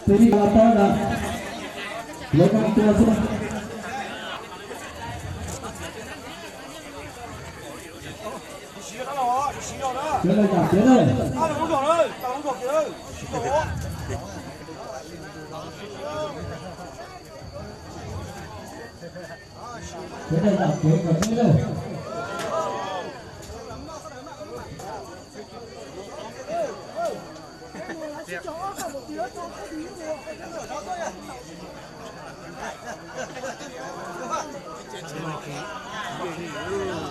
Tus li los tau ntag, lawv no tua xwb. Piav lawv zam piav na. Piav lawv zam piav kom peb na.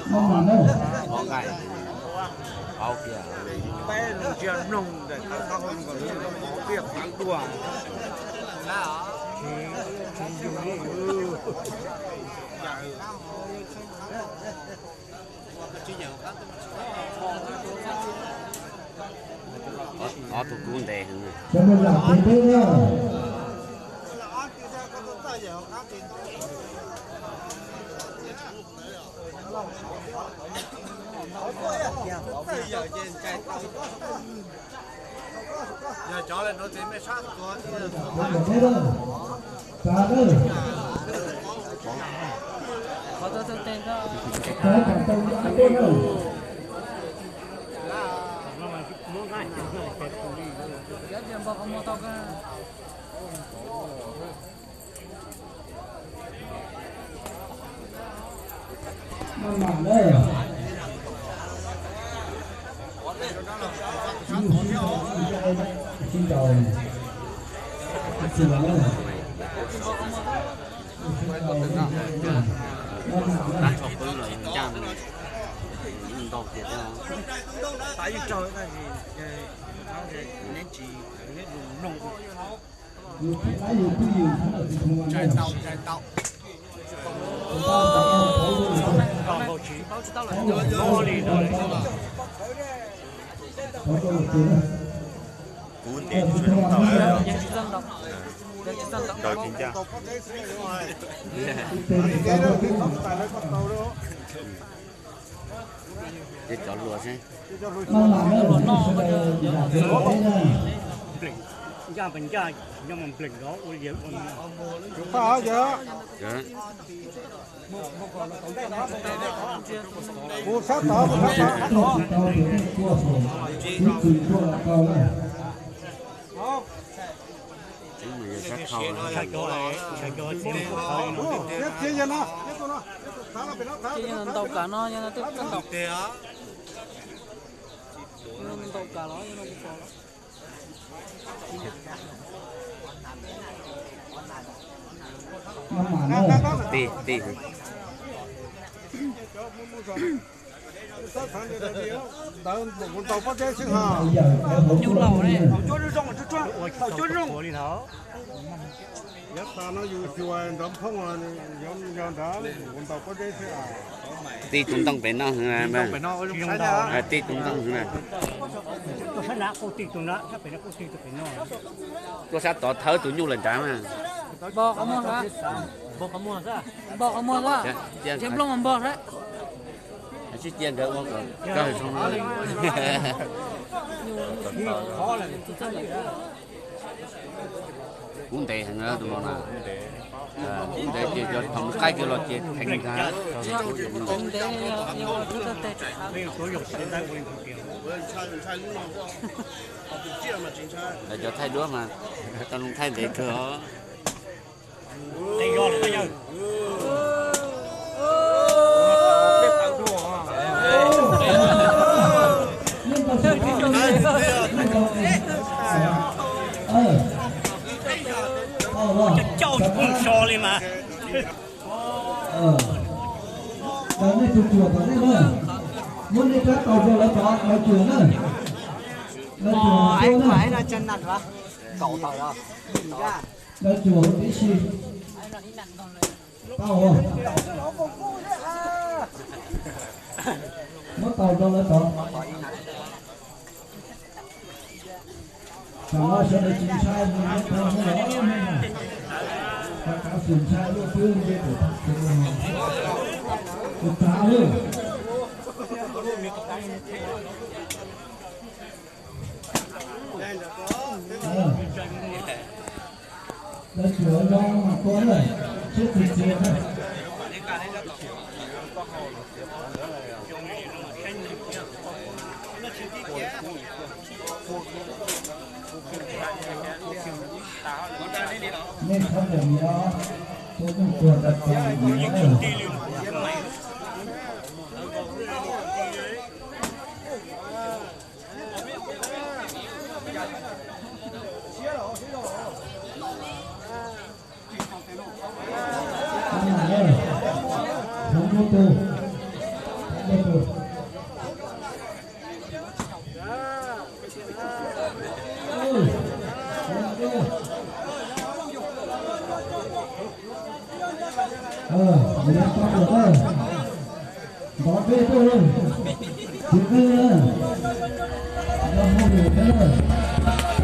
Maj mam na. Ob tug kub ntev heev. Sawv daws zam kev peb na. Maj mam na. Sib ntaus, sib ntaus na. Tab tso pwb los ncaj ntau tias Kuv ntiav tsis tshua zoo tau. Ntaus tsis ncaj. Ces cov hluas seb. Ncaj pes ncaj, nyob mus npleem nrov ua liav ua. Kuv sab tod, kuv sab tod. Txiv yawg no, ntaus kam no, yog no twb txawj ntaus. Yog no ntaus kam los, yog no kuv pom los. Tij, tij. Nyuj laus ne. Yog tas no yus xyuas nrov phooj, yog nrad ntaus pob zeb xwb. Tij tus ntoo pem no, tij tus ntoo na. Tuaj sab tod thawb tus nyuj lawm nrad mas. Npog qhov muag xwb. Npog qhov muag xwb. Npog xwb. Sib cia nkawd ua kom kawg zoo. Kub ntev heev tus no na. Kub ntev ces cov thaum mus qaib kiag los ces theev ntag. Cov thaij duab mas tau zoo thaij ntev kawg os. Cauj tsis poob so li mas. Nej tus cuam tom nej na, muab nej rab taus rau lawv tod, lawv cuam na. Lawv cuam no, lawv cuam tib si. Tau, muab taus rau lawv tod. Tam no sawv daws tsis ntshai, mus nyob tau nyob los, rov qab xum ntshai luaj twb nce pem tag tsev los, tus tsav lawm. Tawv tswm zoo mas tua na, siab txias txias na. Nej txhob pom nyias, tua nyuj tuag tas tas nyias na. Ntov dej tuaj, kwv tij, nrog hauj lwm thiab.